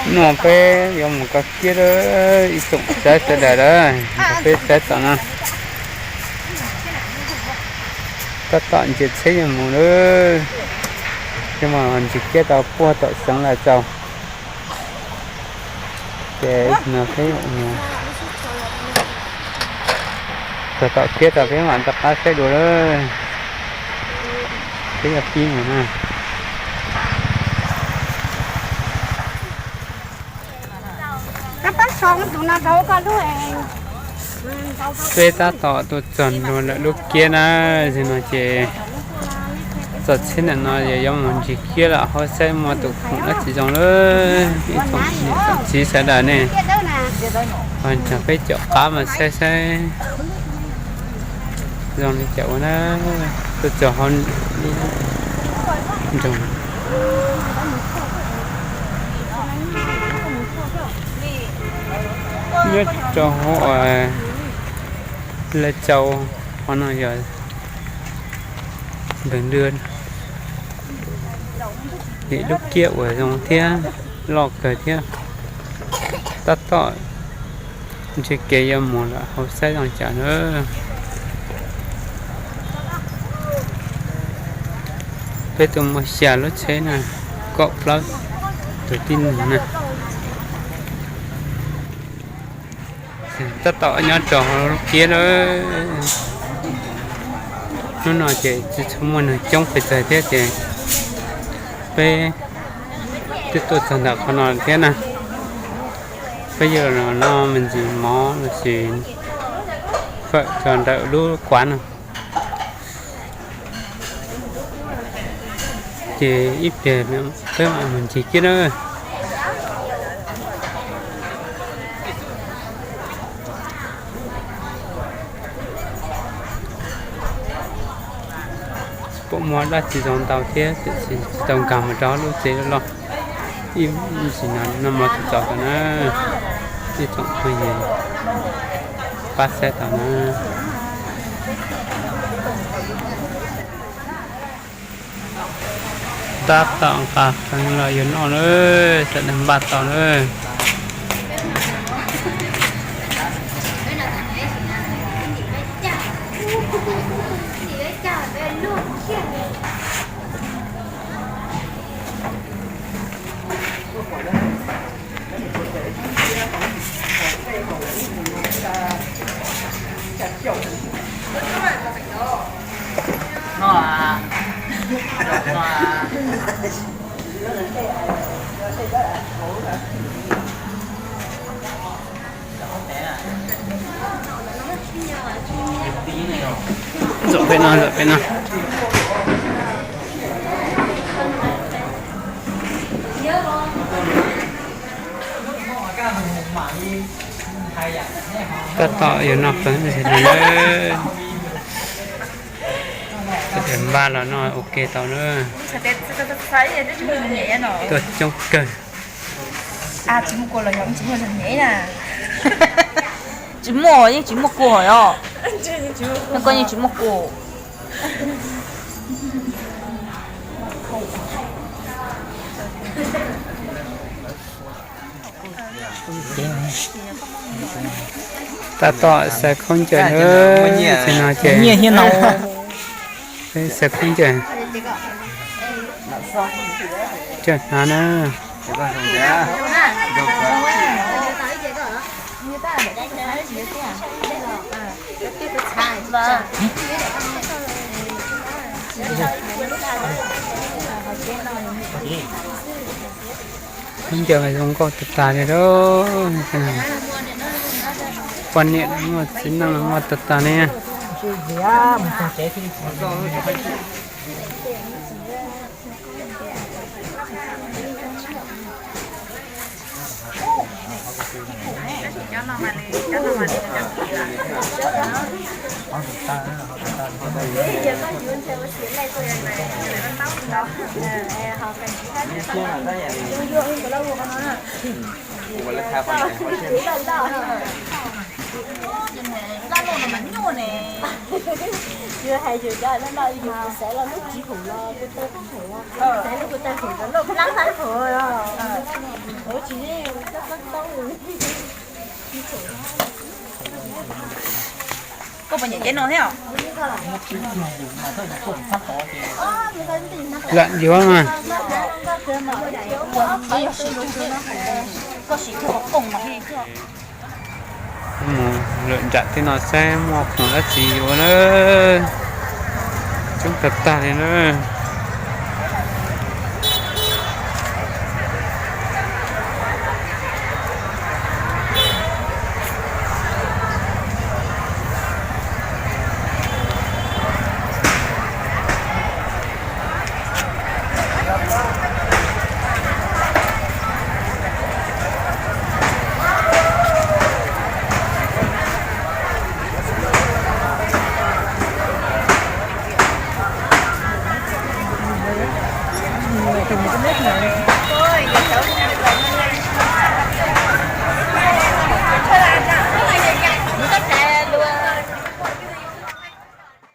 Hnub no peb yuav mus kov kiab lawm ib tsoom saib sawv daws lawm, peb saib tom no. Tab tom ntsia tsheb yuav mus lawm, yuav mus ntsia kiab tau puag tom Xeev Laus txaus. Ces no peb yuav mus txog tom kiab tau peb mam rov qab saib dua lawm. Peb yuav pib mus na. Peb tab tom tuaj txog ntua lawm lub kiab na, no ces txog tsheb ntawm no yuav mus ntsia kiab lawm, hauv saib muaj tus khoom dab tsi zoo lawm. Ib tsoom niam tsoom txiv sawv daws ne, nrog peb caum qab mas saib saib zoo li cas ua na. Tuaj txog hauv nroog, nyob rau hauv Lav Tsaus, qhov no yog npawg Ntwg, lub kiab uas zoo thiab loj kawg thiab. Tab tom ntsib kev yuav mus lawm, hauv saib zoo cas na. Peb tuaj muaj xya lub tsheb na, kaum plaub tus tib neeg na. Tab tom nyob rau hauv lub kiab lawm. Hnub no ces tsis tshua muaj neeg coob pes tsawg thiab ces peb twb tuaj txog ntawm qhov no thiab na. Peb yuav los noj me ntsis mov lossis fawm tso ntawm lub kuav no. Ces ib pliag peb mam mus ncig kiab na. Tsis pom muaj dab tsi zoo ntau thiab tiam sis tsis tau nkag mus rau lub tsev loj. Ib ntsis no noj mov txaus txaus tau na, ib tsoom phooj ywg pab saib tau na. Tab tom nqa qeev los yuav noj na, sawv daws npaj tau na. Zaum pem no, zaum pem no. Tab tom yuav noj qeev no na. Sawv daws npaj los noj ua ke tau na. Tuaj coob kawg. Tsis muaj kua los yog tsis muaj zog nyem na. Tsis muaj, yeej tsis muaj kua os. Koj yeej tsis muaj kua. Tab tom xaws khaub ncaws na, tsis no ces nyiaj thiab no. Xaws khaub ncaws, coj hnav na. Khaub ncaws zoo nkauj tag tag li lauj. Poj niam los muaj, txiv neej los muaj tag tag li. Yus hais yus cov loj loj, yus xav los lub tsis khoom los kuv tau khoom, xav lub kuv tau khoom los loj lab fab khoom os. Koj puas nyiam ceb no thiab os? Lam yuav mas. Koj sim kiag qhov kooj no thiab. Mus lawm nram tej no saib muaj khoom dab tsi yuav na. Coob tag tag li na.